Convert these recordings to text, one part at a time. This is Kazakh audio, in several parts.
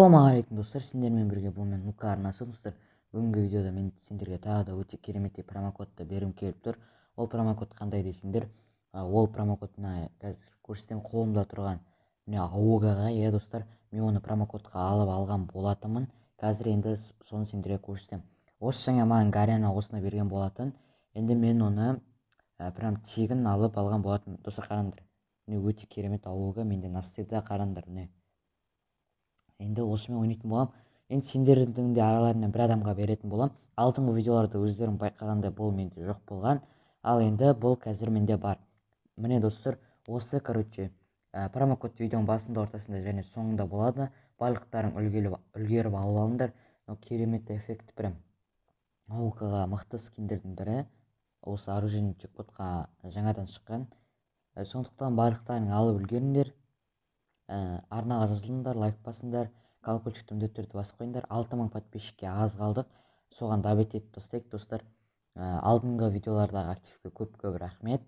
Ассалаумағалейкум, достар! Сендермен бірге бұл мен, Нука арнасы. Достар, бүгінгі видеода мен сендерге тағы да өте кереметтей промокодты бергім келіп тұр. Ол промокод қандай десеңдер, ол промокод мына қазір көрсетемін, қолымда тұрған міне аугаға. Иә, достар, мен оны промокодқа алып алған болатынмын. Қазір енді соны сендерге көрсетемін. Осы жаңа маған Гарена осыны берген болатын. Енді мен оны прям тегін алып алған болатын. Достар, қараңдар, міне, өте керемет ауга менде навсегда. Қараңдар, міне, енді осымен ойнайтын боламын. Енді сендердің де араларынан бір адамға беретін боламын. Алдыңғы видеоларда өздерің байқағандай, бұл менде жоқ болған, ал енді бұл қазір менде бар. Міне, достар, осы, короче, промокод видеоның басында, ортасында және соңында болады. Барлықтарың үлгеріп алып алыңдар. Мынау керемет эффект, прям аугаға мықты скиндердің бірі, осы оружейный джекпотқа жаңадан шыққан. Сондықтан барлықтарың алып үлгеріңдер. Арнаға жазылыңдар, лайк басыңдар, колокольчикті міндетті түрде басып қойыңдар. 6000 подписчикке аз қалдық, соған добить етіп тастайық, достар. Алдыңғы видеолардағы активке көп көп рахмет.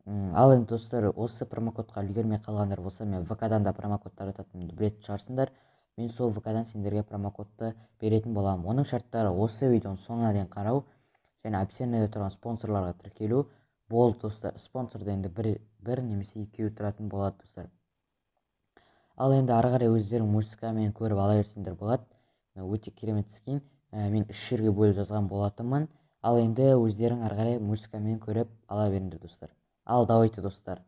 Ал енді, достар, осы промокодқа үлгермей қалғандар болса, мен ВК-дан да промокод тарататынымды білетін шығарсыңдар. Мен сол ВК-дан сендерге промокодты беретін боламын. Оның шарттары: осы видеоның соңына дейін қарау және описаниеде тұрған спонсорларға тіркелу болды. Достар, спонсорда енді бір немесе екеуі тұратын болады, достар. Ал енді ары қарай өздерің музыкамен көріп ала берсеңдер болады. Өте керемет скин. Мен үш жерге бөліп жазған болатынмын. Ал енді өздерің ары қарай музыкамен көріп ала беріңдер, достар. Ал давайте, достар.